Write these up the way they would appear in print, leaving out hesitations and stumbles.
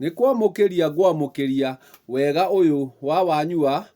Nĩ kwamũkĩria ngwamũkĩria wega ũyũ wa Wanyua,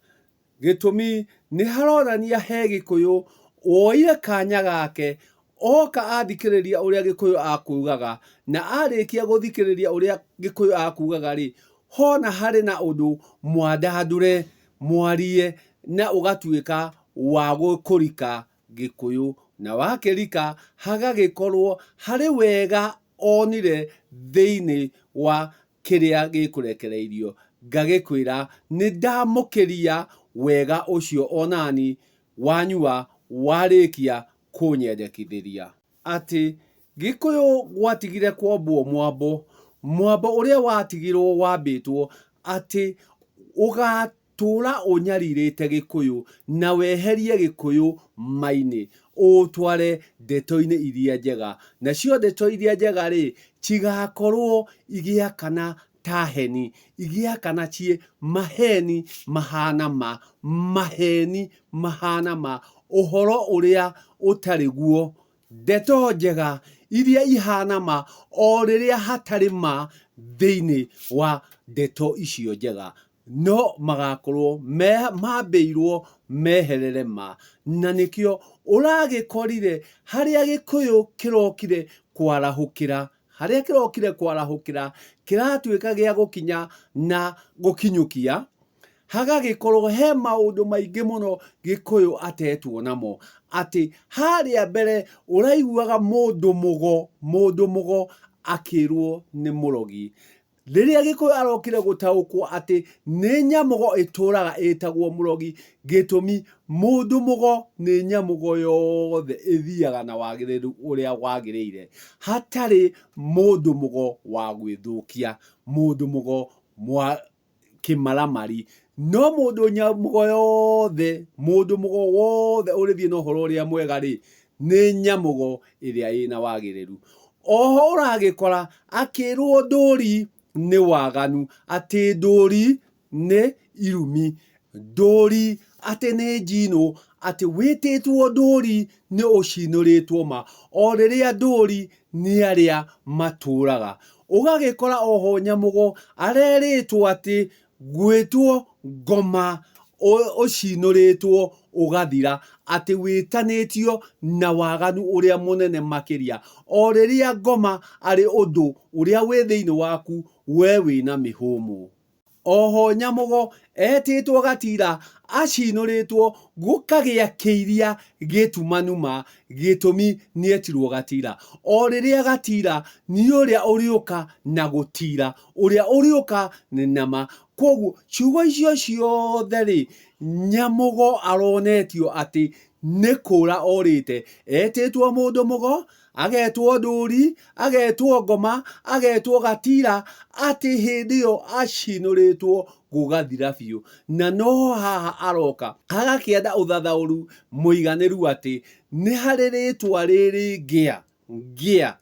gĩtũmi nĩ haronania he Gĩkũyũ woire kanya gake oka athikĩrĩria ũrĩa Gĩkũyũ akugaga, na arĩkia gũthikĩrĩria ũrĩa Gĩkũyũ akugaga rĩ, hona harĩ na ũndũ mwandandũre, mwarie na ũgatuĩka wa kũrika Gĩkũyũ, na wakĩrika hagagĩkorwo harĩ wega onire thĩinĩ wa kĩrĩa gĩkũrekereirio, ngagĩkwĩra nĩndamũkĩria wega ũcio onani wanyua warĩkia kũnyendekithĩria. Atĩ Gĩkũyũ gwatigire kwambwo mwambo, mwambo ũrĩa watigirwo wambĩtwo atĩ ũgatũra ũnyarirĩte Gĩkũyũ na weherie Gĩkũyũ ma-inĩ ũũtware ndeto-inĩ iria njega. Nacio ndeto iria njega-rĩ, cigakorwo igĩakana ta heni, igĩakana ciĩ maheni mahana ma, maheni mahana ma, ũhoro ũrĩa ũtarĩ guo, ndeto njega iria ihana ma o rĩrĩa hatarĩ ma thĩinĩ wa ndeto icio njega, no magakorwo mambĩirwo meherere ma. Na nĩkĩo ũragĩkorire harĩa Gĩkũyũ kĩrokire kwarahũkĩra, harĩa kĩrokire kwarahũkĩra, kĩratuĩka gĩa gũkinya na gũkinyũkia, hagagĩkorwo he maũndũ maingĩ mũno Gĩkũyũ atetwo namo, atĩ harĩa mbere ũraiguaga mũndũ mũgo, mũndũ mũgo akĩrwo nĩ mũrogi. Rĩrĩa Gĩkũyũ arokire gũtaũkwo atĩ nĩ nyamũgo ĩtũraga ĩtagwo mũrogi, gĩtũmi mũndũ mũgo nĩ nyamũgo yothe ĩthiaga na wagĩrĩru ũrĩa wagĩrĩire, hatarĩ mũndũ mũgo wa gwĩthũkia, mũndũ mũgo kĩmaramari. No mũndũ nyamũgo yothe, mũndũ mũgo wothe ũrĩthiĩ na ũhoro ũrĩa mwega rĩ, nĩ nyamũgo ĩrĩa ĩna wagĩrĩru. Oho ũragĩkora akĩrwo ndũri nĩ waganu, atĩ ndũri nĩ irumi, ndũri atĩ nĩ njinũ, atĩ wĩtĩtwo ndũri nĩ ũcinũrĩtwo ma, o rĩrĩa ndũri nĩ arĩa matũraga. Ũgagĩkora oho nyamũgo arerĩtwo atĩ gwĩtwo ngoma ũcinũrĩtwo ũgathira, atĩ wĩtanĩtio na waganu ũrĩa mũnene makĩria, o rĩrĩa ngoma arĩ ũndũ ũrĩa wĩ thĩinĩ waku we wĩna mĩhũmũ. Oho Nyamũgo etĩtwo Gatira acinũrĩtwo gũkagĩa kĩiria gĩtumanu ma, gĩtũmi nĩetirwo Gatira. O rĩrĩa Gatira nĩ ũrĩa ũrĩũka na gũtira, ũrĩa ũrĩũka na ma. Kwoguo ciugo icio ciothe-rĩ, Nyamũgo aronetio atĩ nĩ kũra orĩte. Etĩtwo mũndũ mũgo, agetwo ndũri, agetwo ngoma, agetwo gatira, atĩ hĩndĩ ĩyo acinũrĩtwo gũgathira biũ. Na noho haha aroka agakĩenda ũthathaũru mũiganĩru atĩ nĩ harĩ rĩtwa rĩrĩ ngĩa, ngĩa.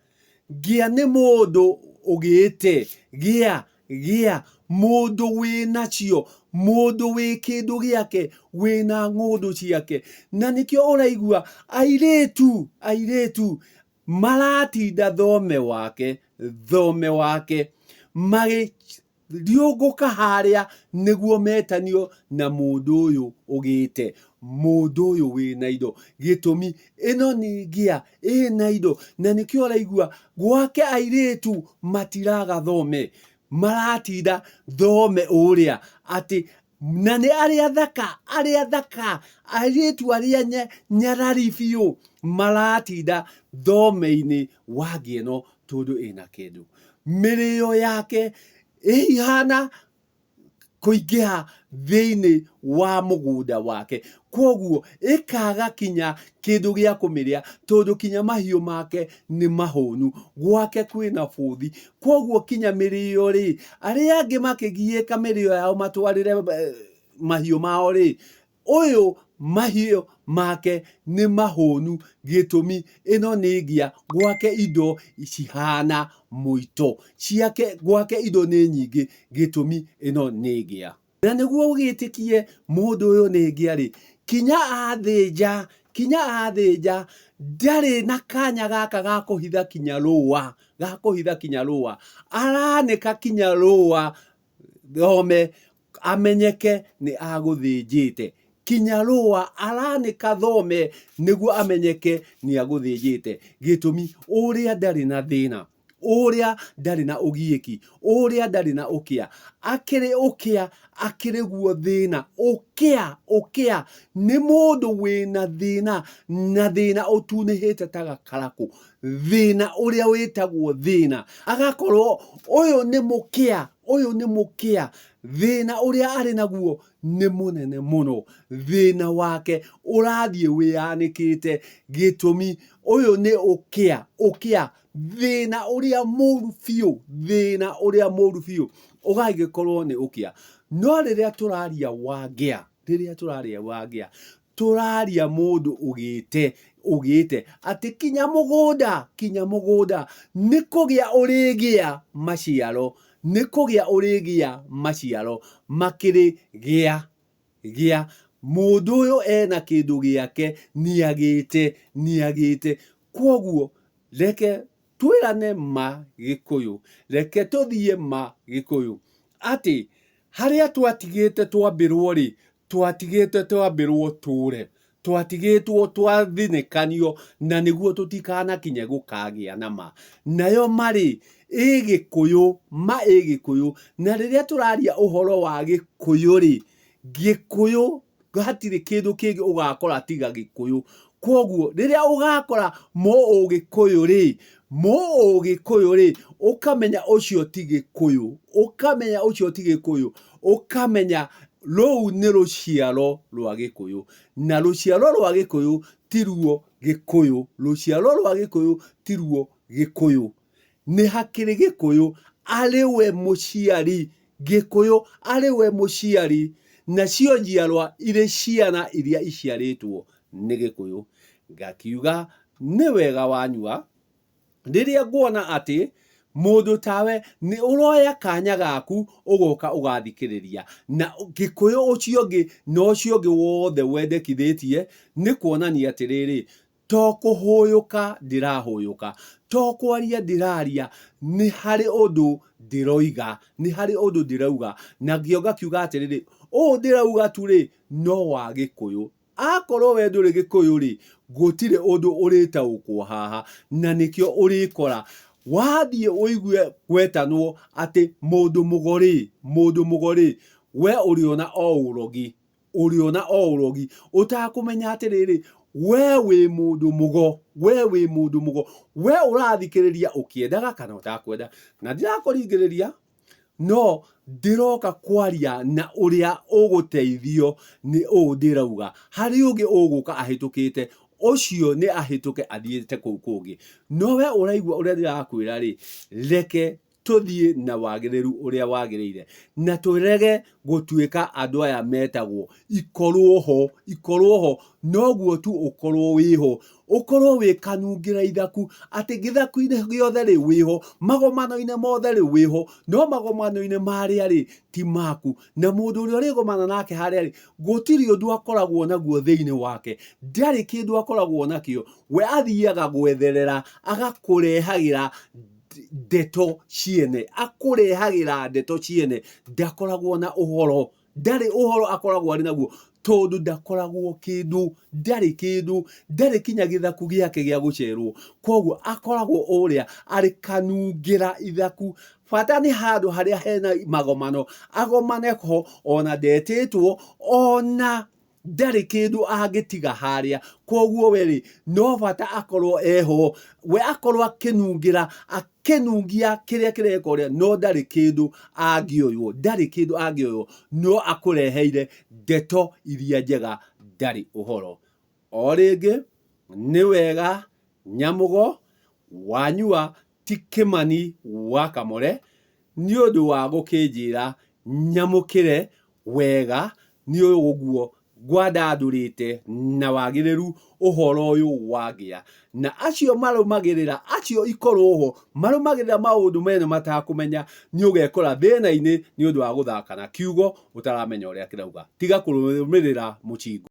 Ngĩa nĩ mũndũ ũgĩte, gĩa, gĩa, mũndũ wĩnacio, mũndũ wĩ kĩndũ gĩake, wĩna ng'ũndũ ciake. Na nĩkĩo ũraigua airĩtu, airĩtu maratinda thome wake, thome wake, magĩ Riũngũka harĩa nĩguo metanio na mũndũ ũyũ ũgĩte, mũndũ ũyũ wĩna indo. Gĩtũmi, ĩno nĩ ngĩa ĩna indo, na nĩkĩo ũraigua gwake airĩtu matiraga thome, maratinda thome ũrĩa, atĩ na nĩ arĩa thaka, arĩa thaka, airĩtu arĩa nyarari biũ maratinda thome-inĩ wa ngĩa ĩno tondũ ĩna kĩndũ. Mĩrĩo yake ĩhana kũingĩha thĩinĩ wa mũgũnda wake, kwoguo ĩkaga kinya kĩndũ gĩa kũmĩrĩa tondũ kinya mahiũ make nĩ mahũnu, gwake kwĩna bũthi, kwoguo kinya mĩrĩo rĩ, arĩa angĩ makĩgiĩka mĩrĩo yao matwarĩre mahiũ mao rĩ, Ũyũ mahiũ make nĩ mahũnu gĩtũmi ĩno nĩ ngia gwake indo cihana mũito ciake gwake indo nĩ nyingĩ gĩtũmi ĩno nĩ ngĩa. Na nĩguo ũgĩtĩkie mũndũ ũyũ nĩ ngĩa rĩ, kinya athĩnja Kinya athĩnja ndarĩ na kanya gaka ga kũhitha kinya rũa, ga kũhitha kinya rũa. Aranĩka kinya rũa thome amenyeke nĩ agũthĩnjĩte. Kinya rũa aranĩka thome nĩguo amenyeke nĩ agũthĩnjĩte. Gĩtũmi ũrĩa ndarĩ na thĩna. Ũrĩa ndarĩ na ũgiĩki, ũrĩa ndarĩ na ũkĩa. Akĩrĩ ũkĩa, akĩrĩ guo thĩna. Ũkĩa, ũkĩa, nĩ mũndũ wĩna thĩna, na thĩna ũtunĩhĩte ta gakarakũ. Thĩna ũrĩa wĩtagwo thĩna. Agakorwo ũyũ nĩ mũkĩa, ũyũ nĩ mũkĩa. Thĩna ũrĩa arĩ naguo nĩ mũnene mũno. Thĩna wake ũrathiĩ wĩyanĩkĩte. Gĩtũmi, ũyũ nĩ ũkĩa, ũkĩa. Thĩna ũrĩa mũru biũ, thĩna ũrĩa mũru biũ ũgagĩkorwo nĩ ũkĩa. No rĩrĩa tũraria wangĩa, rĩrĩa tũraria wangĩa, tũraria mũndũ ũgĩte, ũgĩte atĩ kinya mũgũnda, kinya mũgũnda nĩ kũgĩa ũrĩgĩa maciaro, nĩ kũgĩa ũrĩgĩa maciaro makĩrĩ gĩa, gĩa. Mũndũ ũyũ ena kĩndũ gĩake, nĩagĩte, nĩagĩte. Kwoguo reke twĩrane ma Gĩkũyũ, reke tũthiĩ ma Gĩkũyũ, atĩ harĩa twatigĩte twambĩrwo-rĩ, twatigĩte twambĩrwo tũre, twatigĩtwo twathinĩkanio na nĩguo tũtikanakinye gũkagĩa na ma. Nayo ma-rĩ, ĩ Gĩkũyũ, ma ĩ Gĩkũyũ. Na rĩrĩa tũraria ũhoro wa Gĩkũyũ-rĩ, Gĩkũyũ hatirĩ kĩndũ kĩngĩ ũgakora tiga Gĩkũyũ. Kwoguo rĩrĩa ũgakora mũũgĩkũyũ-rĩ, mũũgĩkũyũ-rĩ, ũkamenya ũcio ti Gĩkũyũ, ũkamenya ũcio ti Gĩkũyũ, ũkamenya rũu nĩ rũciaro rwa Gĩkũyũ. Na rũciaro rwa Gĩkũyũ tiruo Gĩkũyũ, rũciaro rwa Gĩkũyũ tiruo Gĩkũyũ. Nĩ hakĩrĩ Gĩkũyũ arĩ we mũciari, Gĩkũyũ arĩ we mũciari, nacio njiarwa irĩ ciana iria iciarĩtwo nĩ Gĩkũyũ. Ngakiuga nĩ wega wanyua, rĩrĩa nguona atĩ mũndũ tawe nĩ ũroya kanya gaku ũgoka ũgathikĩrĩria, na Gĩkũyũ ũcio ũngĩ na ũcio ũngĩ wothe wendekithĩtie, nĩ kuonania atĩrĩrĩ, To kũhũyũka ndĩrahũyũka, to kwaria ndĩraria, nĩ harĩ ũndũ ndĩroiga, nĩ harĩ ũndũ ndĩrauga. Na ngĩo ngakiuga atĩrĩrĩ, ũũ ndĩrauga tu rĩ, no wa Gĩkũyũ. Akorwo we ndũrĩ Gĩkũyũ rĩ, gũtirĩ ũndũ ũrĩtaũkwo haha. Na nĩkĩo ũrĩkora wathiĩ ũigue gwetanwo atĩ mũndũ mũgo rĩ, mũndũ mũgo rĩ, we ũrĩona o ũrogi. Ũrĩona o ũrogi ũtakũmenya atĩrĩrĩ, we wĩ mũndũ mũgo, we wĩ mũndũ mũgo, we ũrathikĩrĩria ũkĩendaga kana ũtakwenda. Na ndirakũringĩrĩria, no ndĩroka kwaria na ũrĩa ũgũteithio nĩ ũũ ndĩrauga. Harĩ ũngĩ ũgũka ahĩtũkĩte, ũcio nĩ ahĩtũke athiĩte kũu kũngĩ. No we ũraigua ũrĩa ndĩrakwĩra rĩ, reke tũthiĩ na wagĩrĩru ũrĩa wagĩrĩire na tũrege gũtuĩka andũ aya metagwo ikorwo ho, ikorwo ho, noguo tu ũkorwo wĩho, ũkorwo wĩ kanungĩra ithaku, atĩ gĩthaku-inĩ gĩothe rĩ wĩho, magomano-inĩ mothe rĩ wĩho, no magomano-inĩ marĩa rĩ ti maku, na mũndũ ũrĩa ũrĩgomana nake harĩa rĩ, gũtirĩ ũndũ akoragwo naguo thĩinĩ wake, ndarĩ kĩndũ akoragwo nakĩo, we athiaga gwetherera agakũrehagĩra ndeto ciene, akũrehagĩra ndeto ciene, ndakoragwo na ũhoro, ndarĩ ũhoro akoragwo arĩ naguo, tondũ ndakoragwo kĩndũ, ndarĩ kĩndũ, ndarĩ kinya gĩthaku gĩake gĩa gũcerwo, koguo akoragwo ũrĩa arĩ kanungĩra ithaku, bata nĩ handũ harĩa hena magomano, agomane ho ona ndetĩtwo, ona ndarĩ kĩndũ angĩtiga harĩa, koguo we rĩ, no bata akorwo eho, we akorwo akĩnungĩra, akĩnungia kĩrĩa kĩreka ũrĩa, no ndarĩ kĩndũ angĩoywo, ndarĩ kĩndũ angĩoywo, no akũreheire ndeto iria njega, ndarĩ ũhoro. O rĩngĩ, nĩ wega Nyamũgo, wanyua ti Kĩmani wa Kamore, nĩ ũndũ wa gũkĩnjĩra nyamũkĩre wega nĩ ũguo ngwandandũrĩte na wagĩrĩru ũhoro ũyũ wa ngĩa. Na acio marũmagĩrĩra, acio ikorwo ho, marũmagĩrĩra maũndũ mene matakũmenya, nĩ ũgekora thĩna-inĩ nĩ ũndũ wa gũthaka na kiugo ũtaramenya ũrĩa kĩrauga. Tiga kũrũmĩrĩra mũchingo.